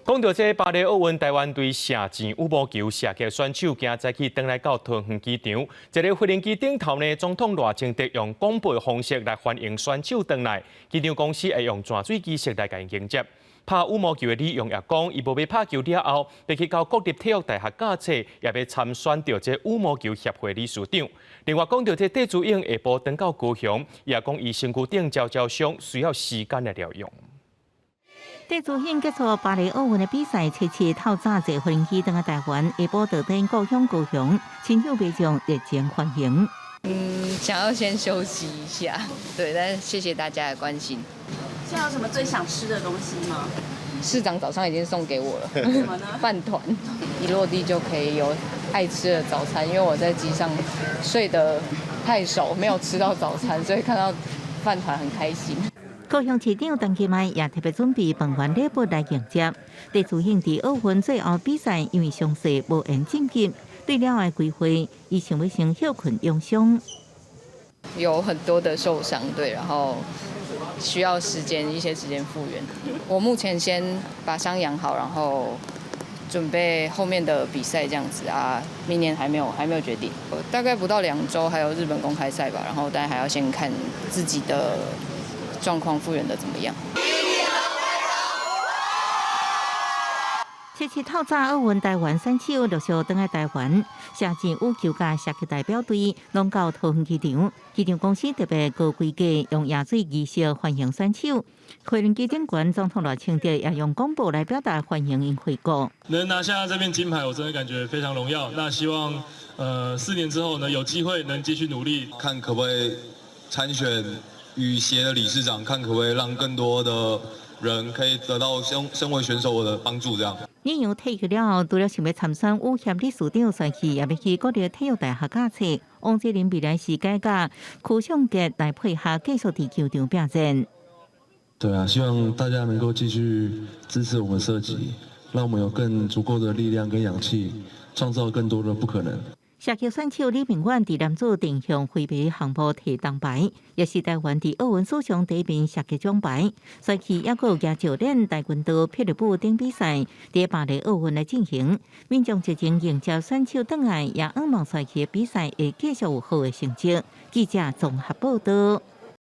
講到這巴黎奧運台灣隊射箭羽毛球射擊選手，今早起轉來到桃園機場，這个飛行機頂頭呢，總統賴清德用廣播方式來歡迎選手轉來，機場公司會用泉水儀式來共迎接。拍羽毛球的李洋也講，伊無欲拍球了後，欲去到國立體育大學教冊，也欲參選著這羽毛球協會理事長。另外講到這戴資穎下晡轉到高雄，也講伊身軀頂焦焦傷，需要時間來療養。戴資穎結束巴黎奧運的比賽，七七透早坐飛機轉來台灣，下晡到佇故鄉高雄，親友民眾熱情歡迎。想要先休息一下，對，但是謝謝大家的關心。現在有什麼最想吃的東西嗎？市長早上已經送給我了。什麼呢？飯糰，一落地就可以有愛吃的早餐，因為我在機上睡得太熟，沒有吃到早餐，所以看到飯糰很開心。高雄市長陳其邁也特別準備飯糰禮物來迎接。戴資穎佇奧運最後比賽，因為傷勢無緣晉級，對了後的規劃，伊想欲先歇睏養傷。有很多的受傷，對，然後需要時間一些時間復原。我目前先把傷養好，然後準備後面的比賽這樣子啊。明年還沒有決定，大概不到2週還有日本公開賽吧，然後但還要先看自己的狀況復原的怎麼樣。七七透早奧運台灣選手陸續轉來台灣，射箭羽球佮射擊代表隊攏到桃園機場，機場公司特別高規格用椰水儀式歡迎選手。飛行機頂懸總統賴清德也用廣播來表達歡迎𪜶回國。能拿下這面金牌，我真的感覺非常榮耀。那希望，4年之後呢，有機會能繼續努力，看可不可以參選羽協的理事長，看可不可以讓更多的人可以得到身為選手的幫助，這樣。李洋退役了後，除了想欲參選羽協理事長選舉，也欲去國立體育大學教冊。王哲林未來時間佮柯尚傑來配合，繼續佇球場拼戰。對啊，希望大家能夠繼續支持我們射擊，讓我們有更足夠的力量跟氧氣，創造更多的不可能。射擊選手李明遠佇男子定向揮臂項目提銅牌，也是台灣佇奧運史上第一面射擊獎牌。隨去猶閣有舉教練、跆拳道、霹靂舞等比賽，佇巴黎奧運來進行。民眾熱情迎接選手轉來，也向望賽去的比賽會繼續有好的成績。記者綜合報道。